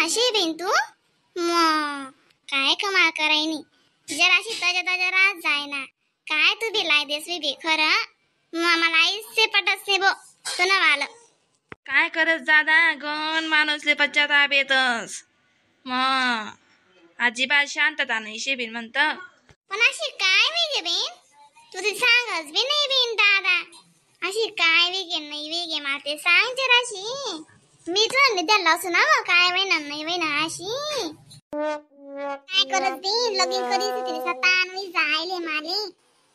अशी बिन तू मग काय कमाल करायनी जराशी ताजा ताजा रात जाय ना काय तू बी लाई देस बी खरं मग मला आईसे पटत नाही बो तू ना वाल काय करत दादा गण माणूसले पश्चाताप येतस मग अजिबात शांतता नाही शेबीन म्हणत. पण अशी काय वेगे बेन तू ते सांगच बी नाही बेन दादा अशी काय वेगे नाही वेगे माते सांग जराशी मी तुला निद्याला असू ना मग काय वेना नाही वेना अशी काय करत बेन लगीन करीत तिने ताण मी जायले माले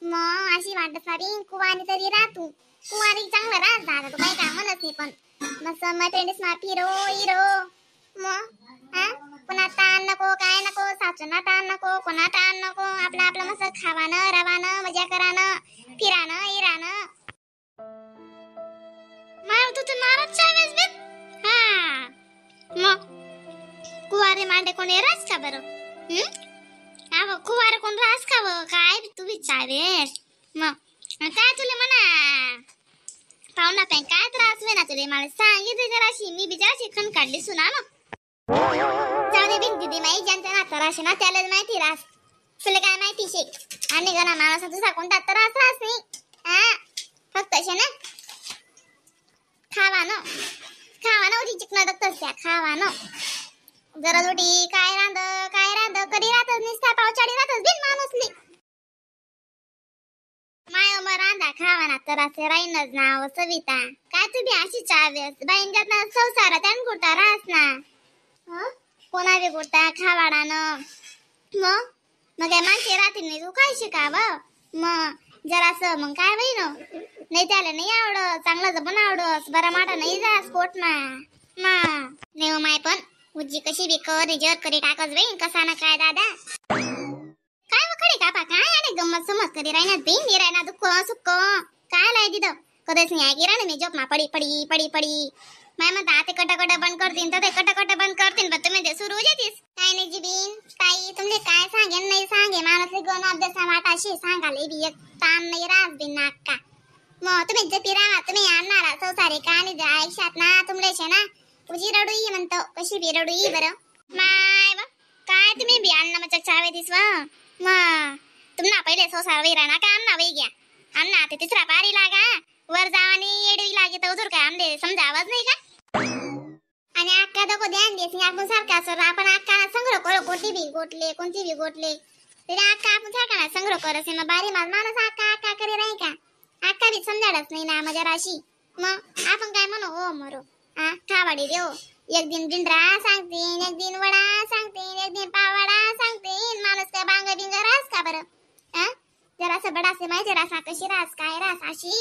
मग अशी वाटत सारी कुवारी तरी राहतो कुवारी चांगला राहत दादा तू काही काम नाही पण मस्त मैत्रिणीस मा फिरो हिरो मग हा पुन्हा ताण नको काय नको सासूना ताण नको कोणा ताण नको आपलं आपलं मस्त खावानं रवानं मजा करानं फिरानं हिरानं मार तू तर नाराज चावेस बे हा मग कुवारे मांडे कोणी रास का बरं हा कुवारे कोण रास का व काय तू विचारेस मग काय तुला म्हणा पाहुणा पाय काय त्रास होईना तुले मला सांगितले जराशी मी बी जराशी खण काढली सुना मग जाऊ दे बिन दिदी माई ज्यांचा ना त्रास ना त्यालाच माहिती रास तुला काय माहिती शे आणि गणा माणूस तुझा कोणता त्रास रास नाही हा फक्त असे ना खावा न खावा न उठी चिकना दत्तच त्या खावा न जरा जोटी काय रांध करी राहतच निसता पावचाडी राहतच बिन माणूसली माय मग रांधा खावा ना तर असे राहीनच ना ओ सविता काय तुम्ही अशी चावेस बाईंच्यात ना संसारात आणि कुठं राहस ना कोणा बी कुठं खावाडानं मग मग काय माणसे राहतील नाही तू काय शिकावं मग जरासं मग काय होईन नाही त्याला नाही आवडत चांगलं जबन आवडत बरा माटा नाही जास पोट मा मा नाही हो माय पण उजी कशी बी कर जर करी टाकस बाई कसा ना काय दादा काय वखडे कापा काय आणि गंमत समज करी राहिनात बाई निरायना दुःख सुख काय लाय दिदं कधीच नाही ऐकी राहणार मी झोप मा पडी पडी पडी पडी माय म्हणता ते कट कट बंद करतीन तर ते कट कट बंद करतीन पण तुम्ही ते सुरू येतीस काय नाही जीबीन ताई तुमले काय सांगेन नाही सांगे माणूस गण अभ्यासा वाटाशी सांगाले बी एक ताण नाही रास बिन नाका मग तुम्ही जपी राहा तुम्ही आणणारा संसारी का आणि ऐकशात ना तुमले शे ना तुझी रडू ये म्हणतो कशी बी रडू ये बरं माय बा काय तुम्ही बी अन्न मग चावे दिस व मग तुम्हाला पहिले संसार वैरा ना का आमना वै घ्या आमना ते तिसरा पारी लागा वर जावानी येडवी लागे तर उजूर काय आमले समजा आवाज नाही का आणि अक्का दको ध्यान देस आपण सारखा सर आपण अक्का संग्रह करू कोणती बी गोटले कोणती बी गोटले तरी अक्का आपण सारखा ना संग्रह करस मग बारी माझ माणूस अक्का अक्का करी राही का अक्का बी समजाडच नाही ना माझ्या राशी मग आपण काय म्हणू हो मरो आ खावाडी देऊ एक दिन डिंडरा सांगतीन एक दिन वडा सांगतीन एक दिन पावडा सांगतीन माणूस काय बांग बिंग रास का बरं आ जरासं बडासे माहिती रासा कशी रास काय रास अशी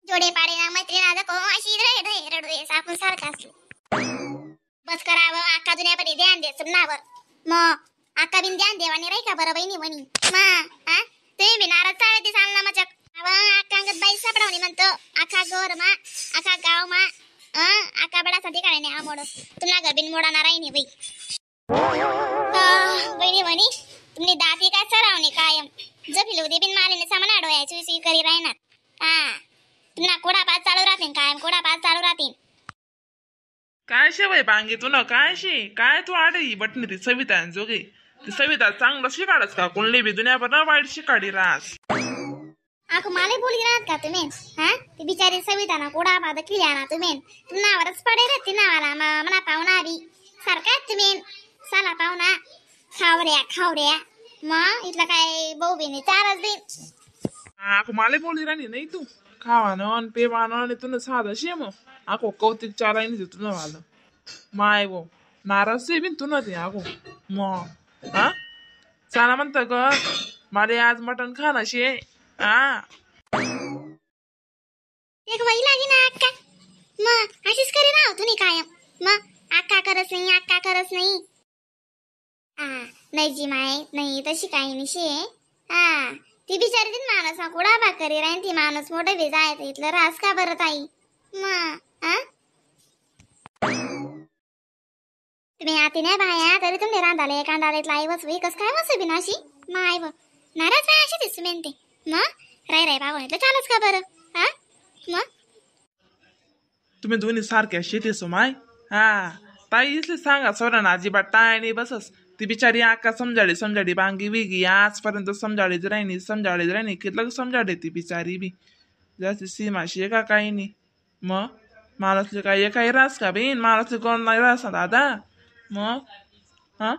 जोडे पाडे ना मैत्रिणा दको अशी रडू रडू आपण सारखा असलो बस करावं अक्का जुन्यापरी ध्यान दे सुमनावर मग अक्का बिन ध्यान देवाने राही का बरं बहिणी म्हणी मा हा तुम्ही बी नाराज चाळे ते सांगला मचक अव अक्का अंगत बाई सापडावणी म्हणतो अख्खा गोर मा अख्खा गाव मा अक्का बडासा ठिकाणी नाही मोड तुम्हाला घर बिन मोडा राही नाही बाई बहिणी म्हणी तुम्ही दाती काय सरावणे कायम जपिल उदे बिन मालेने सामान आडवायची सुई करी राहणार हा तुम्हाला कोडा पाच चालू राहतील कायम कोडा पाच चालू राहतील. काय शे बाई बांगे तू ना काय शे काय तू आडे बटणी ती सविता जोगे ती सविता चांगलं शिकाडच का कोणले बी दुनियाभर ना वाईट शिकाडी रास आखो माले बोली राहत का तुम्ही हा ती बिचारी सविता ना कोडा बाद किल्या ना तुम्ही नावावरच पडे रे ती नावाला म्हणा पाहुणा बी सारखा तुम्ही साला पाहुणा खावऱ्या खावऱ्या मग इथला काय भाऊ बी चारच बी आखो माले बोली राणी नाही तू खावानं पेवानं आणि तुला साधं शे मग आखो कौतिक चारायनी तू न वालं माय वो नाराज से बिन तू न ते आखो मग हा चाला म्हणतं ग माले आज मटण खाणं शे हा एक वही लागी ना अक्का मग अशीच करी ना तुम्ही कायम मग अक्का करत नाही अक्का करत नाही हा नाही जी माय नाही तशी काही नाही शे हा ती बिचारी ती माणूस कुडा भाकरी राहीन ती माणूस मोठं बी जायचं इथलं रास का बरं ताई मग हा तुम्ही आती नाही बाया तरी तुम्ही रांधाले कांदाले इथलं आई बसवी कस काय बसू बिनाशी माय व नाराज बाय अशी दिसू मेन ते मग राय राय बाबा इथलं चालच का बरं हा मग तुम्ही दोन्ही सारख्या शेती माय हा ताई इसले सांगा सोरा ना अजिबात टाय नाही बसस. ती बिचारी आका समजाडी समजाडी बांगी विगी आजपर्यंत समजाडीच राहिनी समजाडीच राहिनी कितलं समजाडे ती बिचारी बी. जास्त सीमाशी एका काही नाही. मग माणूसले काय एकाही रास का बहीण, माणूसले कोण नाही रास दादा. मग हा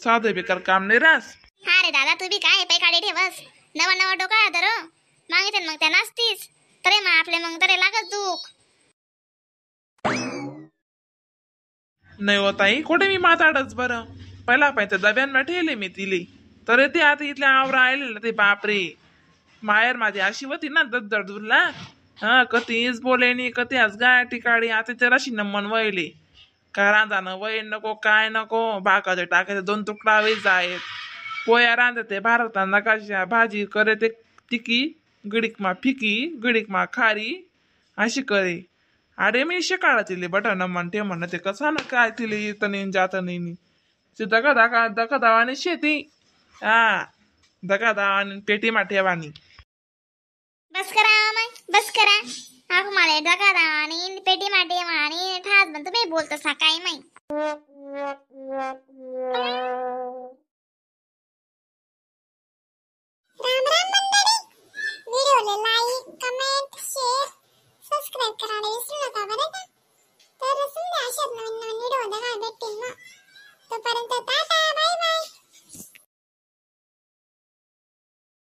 साधे बेकार काम नाही रास. हा रे दादा तू बी काय पै काढी ठेवस नवा नवा डोका धर मागितलं मग त्या नाचतीस तरी मग आपले मग तरी लागत दुख. नाही हो ताई कुठे मी माताडच बरं. पहिला पाहिजे डब्यांना ठेवले मी तिले तर ते आता इथल्या आवरा आले ते बापरे. माहेर माझी अशी होती ना दद्दडूला हा कधीच बोले नाही कधी आज गाय टिकाडी. आता तर अशी नमन वळले का रांधानं वय नको काय नको भाकाचे टाकायचे दोन तुकडा वे आहेत पोया रांधते भारताना कशा भाजी करे ते तिकी गडीक मा फिकी गडीक मा खारी अशी करे. अरे मी शिकाळा तिले बटन म्हणते म्हणणं ते कसं ना काय तिले येतं नाही जात नाही ते दगा दगा दगा दावाने शेती हा दगा दावाने पेटी मा ठेवानी. बस करा माय बस करा. आग मला दगा दावानी पेटी मा ठेवानी ठास बन तुम्ही बोलत सा काय माई. राम राम मंडळी, व्हिडिओला like comment share.